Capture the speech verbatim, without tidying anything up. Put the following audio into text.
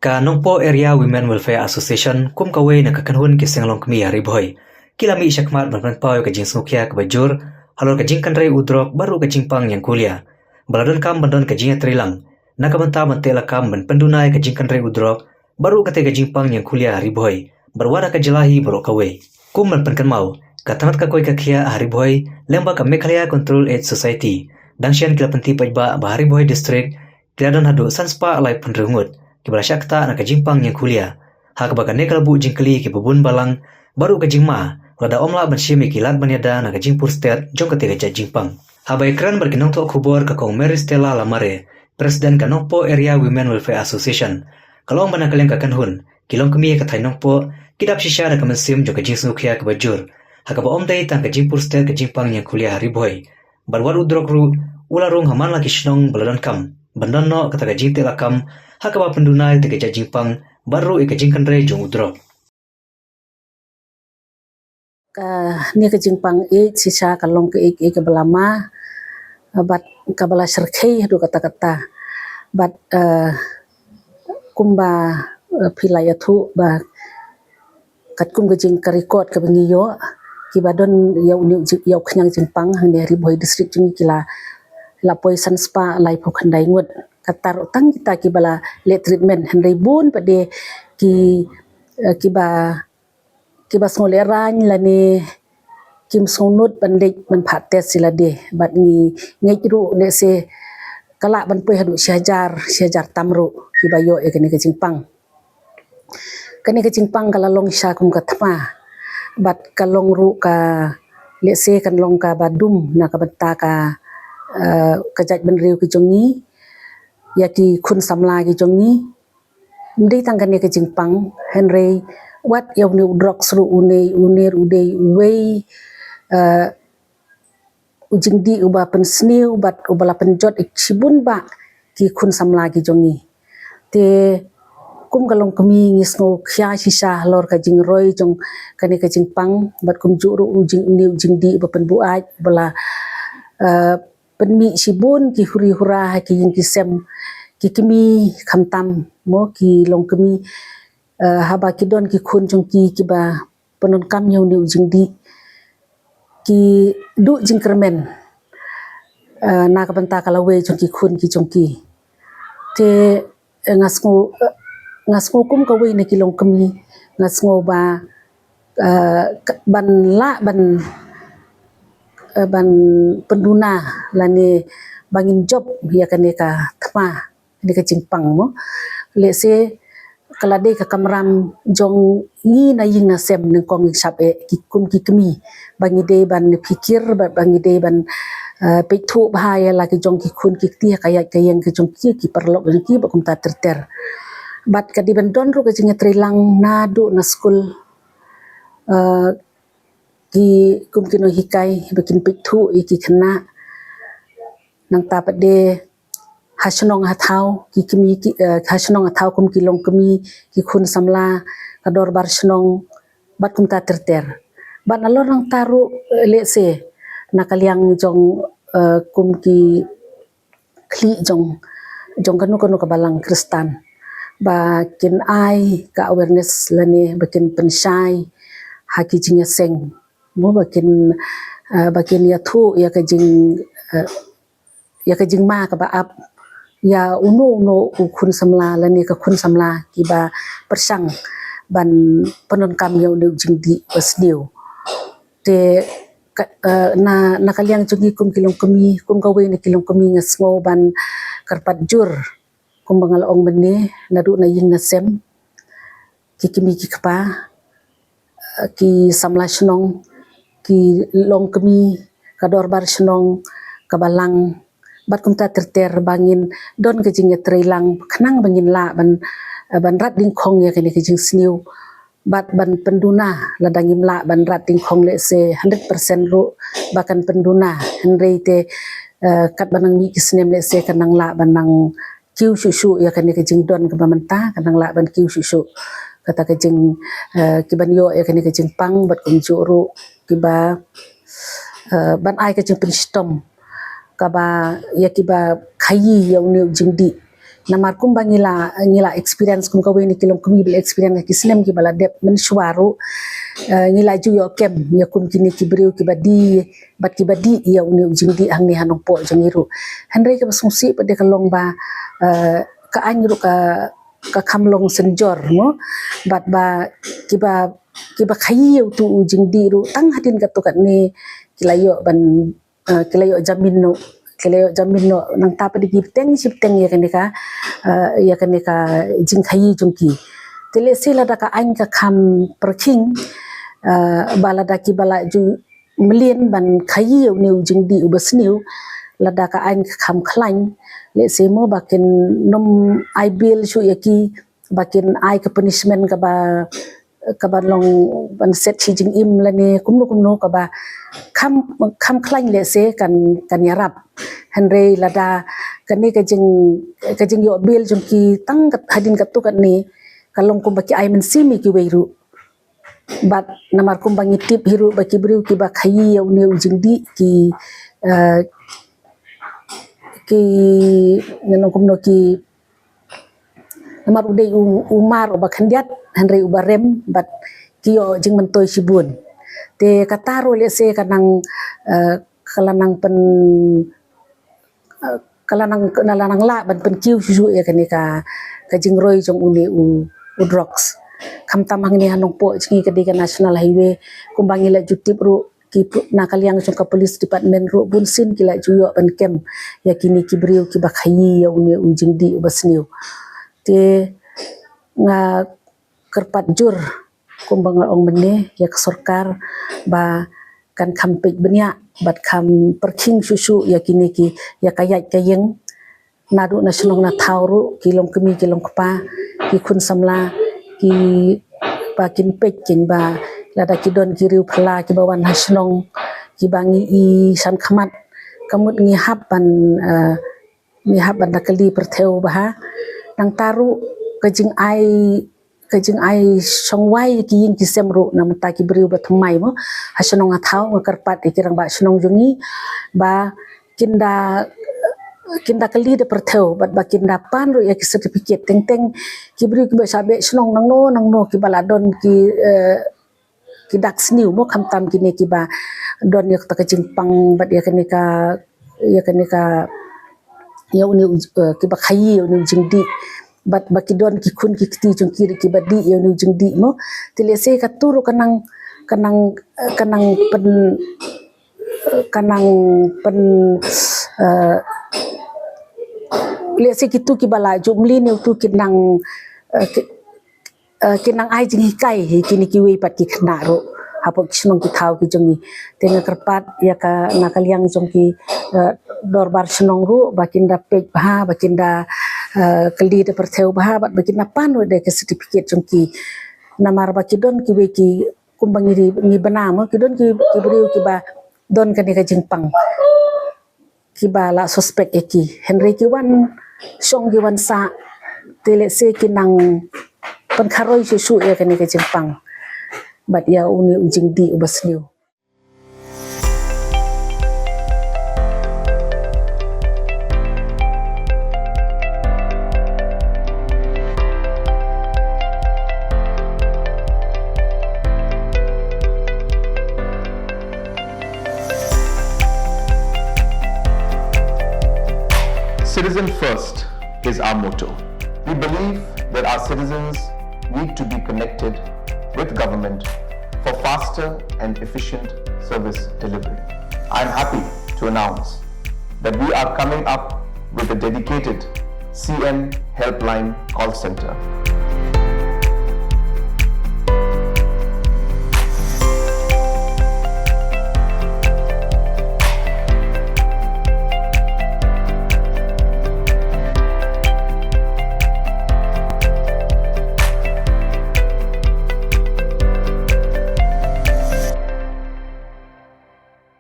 Ka Nongpoh Area Women Welfare Association kum kawei na ka kynhun ki seng longkmie ha Ri Bhoi, ki la mih shakhmat ban pynpaw ïa ka jingsngewkhia kaba jur halor ka jingkynrei u drok bad ruh ka jingpang ïangkhulia, ba la donkam ban don ka jingïatreilang na ka bynta ban teh lakam ban pynduna ïa ka jingkynrei u drok bad ruh kata ka jingpang ïangkhulia ha Ri Bhoi bad wat ha ka jylla hi baroh kawei. Kum ban pynkynmaw, ka tnat ka koit ka khiah ha Ri Bhoi lyngba ka Meghalaya Control Aid Society, dang shen ki la pyntip paidbah ba ha Ri Bhoi District ki la don haduh san spah laiphew hynriew ngut kiba la shah ktah na ka jingpang ïangkhulia, ha kaba kane ka la buh jingkylli ïa kiba bun balang bad ruh ka jingma lada ym lah ban shim ïa ki lad ban ïada na ka jingpur stet jong kata ka jait jingpang. Haba ïakren bad ki nongthoh khubor, ka Kong Mary Stella Lamare, President ka Nongpoh Area Women Welfare Association, ka la ong ba na ka liang ka kynhun, ki longkmie ka thaiñ Nongpoh ki dap shisha da ka mynsiem jong ka jingsngewkhia kaba jur, ha kaba ym dei tang ka jingpur stet ka jingpang ïangkhulia ha Ri Bhoi bad wat u drok ruh u la rung ha man la ki shnong ba la donkam ban don noh kata ka jingteh lakam, ha kaba pynduna ïa kata ka jait jingpang bad ruh ïa ka jingkynrei jong u drok. Kane ka jingpang ïeit shisha ka long kaei kaei kaba la ma, bad kaba la shyrkhei haduh katta katta. Bad, eh, kumba, eh, phi la ïathuh ba katkum ka jing ka record kaba ngi ïoh, kiba don ïa une u ji-, ïa u khñiang jingpang hangne ha Ri Bhoi District jong ngi ki la, la poi san spah laiphew khyndai ngut. Kata ruh tang kita kiba la leh treatment, hynrei bun pat de ki, eh, kiba, kiba sngew lehraiñ lane kim sngew nud ban leit ban phah test ïa lade. Bad ngi ngeit ruh lehse ka lah ban poi haduh shi hajar, shi hajar tam ruh kiba ïoh ïa kane ka jingpang. Kane ka jingpang ka la long shisha kum ka thma, bad ka long ruh ka, lehse kan long kaba dum na ka bynta ka, eh, ka jaitbynriew ki jong ngi, ïa ki khun samla ki jong ngi. Ym dei tang kane ka jingpang, hynrei wat ïa une u drugs ruh, une, une ruh u dei uwei, eh, u jingdih uba pynsniew bad uba la pynjot ïa shibun bah ki khun samla ki jong ngi. Te kum ka longkmie ngi sngewkhia shisha halor ka jingroi jong kane ka jingpang, bad kumjuh ruh u jing, une u jingdih uba pynbuaid uba la, eh, pynmih shibun ki huri hura ha ki ïing ki sem, ki kmie khamtam mo, ki longkmie, eh, haba ki don ki khun jong ki kiba pyndonkam ïa une u jingdih, ki duh jingkyrmen, eh, na ka bynta ka lawei jong ki khun ki jong ki. Te, eh, nga sngew, eh, nga sngew kum kawei na ki longkmie, nga sngew ba, eh, ka, ban lah ban, eh, ban pynduna lane ba ngin jop ïa kane ka thma, kane ka jingpang mo. Lehse ka la dei ka kamram jong ngi na ïing na sem nyngkong ngi shap eh, ki kum ki kmie, ba ngi dei ban pyrkhat, ba, ba ngi dei ban, eh, peit thuh bha ïa la ki jong ki khun ki kti ha ka ïaid ka ïeng ki jong ki, ki paralok jong ki bad kumta ter ter. Bad ka dei ban don ruh ka jingïatreilang naduh na skul, eh, ki kum ki nonghikai ba kin peit thuh ïa ki khynnah. Nangta pat de ha shnong ha thaw ki kmie ki, eh, ha shnong ha thaw kum ki longkmie, ki khun samla, ka dorbar shnong bad kumta ter ter. Bad nalor nangta ruh, eh, lehse na ka liang jong, eh, kum ki khlieh jong, jong kano kano ka balang Khristan, ba kin ai ka awareness lane ba kin pynshai ha ki jingïaseng mo, ba kin, eh, ba kin ïathuh ïa ka jing, eh, ïa ka jingma kaba ap ïa uno uno u khun samla lane ka khun samla kiba pyrshang ban pyndonkam ïa une u jingdih ba sniew. Te ka, eh, na, na ka liang jong ngi kum ki longkmie, kum kawei na ki longkmie nga sngew ban kyrpad jur, kumba nga la ong mynne, naduh na ïing na sem, ki kmie ki kpa, eh, ki samla shnong, ki longkmie, ka dorbar shnong, ka balang, bad kumta ter ter ba ngin don ka jingïatreilang khnang ba ngin lah ban, eh, ban rat dyngkhong ïa kane ka jingsniew. Bad ban pynduna, lada ngim lah ban rat dyngkhong lehse hundred percent ruh ba kan pynduna, hynrei te, eh, katba nang mih ki snem lehse kan nang lah ban nang kiew shuh shuh ïa kane ka jingdon kaba mynta, kan nang lah ban kiew shuh shuh kata ka jing, eh, ki ban ïoh ïa kane ka jingpang, bad kumjuh ruh kiba, eh, ban ai ka jingpynshitom kaba ïa kiba khaïi ïa une u jingdih, Namar kumba ngi la, ngi la experience kum kawei na ki longkmie ba la experience ha ki snem kiba la dep mynshuwa ruh, eh, ngi la ju ïoh kem ïa kum kine ki briew kiba die bad kiba die ïa une u jingdie hangne ha Nongpoh jong ngi ruh. Hynrei kaba sngewsih pat de ka long ba, eh, ka aiñ ruh ka, ka kham long synjor mo, bad ba kiba, kiba khaïi ïa utu u jingdie ruh tang hadien katto katne ki la ïoh ban, eh, ki la ïoh jamin noh, ki la ïoh jamin noh, nangta pat de ki bteng shi bteng ïa kane ka, eh, ïa kane ka jingkhaïi jong ki. Te lehse lada ka aiñ ka kham pyrkhing, eh, ba lada kiba la ju mlien ban khaïi ïa une u jingdie uba sniew, lada ka aiñ ka kham khlaiñ, lehse mo ba kin nym ai bail shuh ïa ki, ba kin ai ka punishment kaba, kaba long ban set shi jingim lane kumno kumno kaba kham, kham khlaiñ lehse kan, kan ïarap. Hynrei lada kane ka jing, ka jingïoh bail jong ki tang kat, hadien katto katne, ka long kumba ki ai mynsiem ïa kiwei ruh. Bad namar kumba ngi tip hi ruh ba ki briew kiba khaïi ïa une u jingdie ki, eh, ki, ngan ong kumno, ki, namar u dei u, u mar uba khyndiat, hynrei uba rem, bad ki ïoh jingmyntoi shibun. Te kata ruh lehse ka nang, eh, ka la nang pyn, eh, ka la nang, ka la nang lah ban pynkiew shuh shuh ïa kane ka, ka jingroi jong une u, u drugs. Khamtam hangne ha Nongpoh jong ngi ka dei ka National Highway, kumba ngi la ju tip ruh ki pu-, na ka liang jong ka police department ruh bunsien ki la ju ïoh ban kem ïa kine ki briew kiba khaïi ïa une u jingdie uba sniew. Te nga kyrpad jur kumba nga ong mynne ïa ka sorkar ba kan kham peit bniah bad kham pyrkhing shuh shuh ïa kine ki, ïa ka ïaid ka ïeng naduh na shnong na thaw ruh, ki longkmie ki longkpa, ki khun samla, kiba kin peit kin ba lada ki don ki riew phylla kiba wan ha shnong kiba ngi i shan khmat, ka mut ngi hap ban, eh, ngi hap ban da kylli pyrthew bha. Nangta ruh ka jingai, ka jingai shongwai ki ïing ki sem ruh na bynta ki briew ba thymmai mo ha shnong ha thaw, nga kyrpad ïa ki rangbah shnong jong ngi ba kin da, kin da kylli da pyrthew bad ba kin da pan ruh ïa ki certificate. Teng teng ki briew kiba shah beh shnong nangno nangno kiba la don ki, eh, ki dak sniew mo, khamtam kine kiba don ïa kata ka jingpang bad ïa kane ka, ïa kane ka, ïa une u, eh, kiba khaïi ïa une u jingdie bad ba ki don ki khun ki kti jong ki ruh kiba die ïa une u jingdie mo. Te lehse katu ruh ka nang, ka nang, eh, ka nang pyn, eh, ka nang pyn, eh, lehse kitu kiba la ju mlien ïa utu ki nang, eh, ki, eh, ki nang ai jinghikai ïa kine kiwei pat ki khynnah ruh hapoh ki shnong ki thaw ki jong ngi. Te nga kyrpad ïa ka, na ka liang jong ki, eh, dorbar shnong ruh ba kin da peit bha, ba kin da, eh, kylli da pyrthew bha bad ba kin da pan ruh da ka certificate jong ki. Namar ba ki don kiwei ki, kumba ngi ri, ngi bna mo, ki don ki, ki briew kiba don kane ka jingpang, kiba la suspect ïa ki, hynrei ki wan shong ki wan sah. Te lehse ki nang pynkharoi shuh shuh ïa kane ka jingpang bad ïa une u jingdie uba sniew. Citizen first is our motto. We believe that our citizens need to be connected with government for faster and efficient service delivery. I'm happy to announce that we are coming up with a dedicated C M Helpline call center.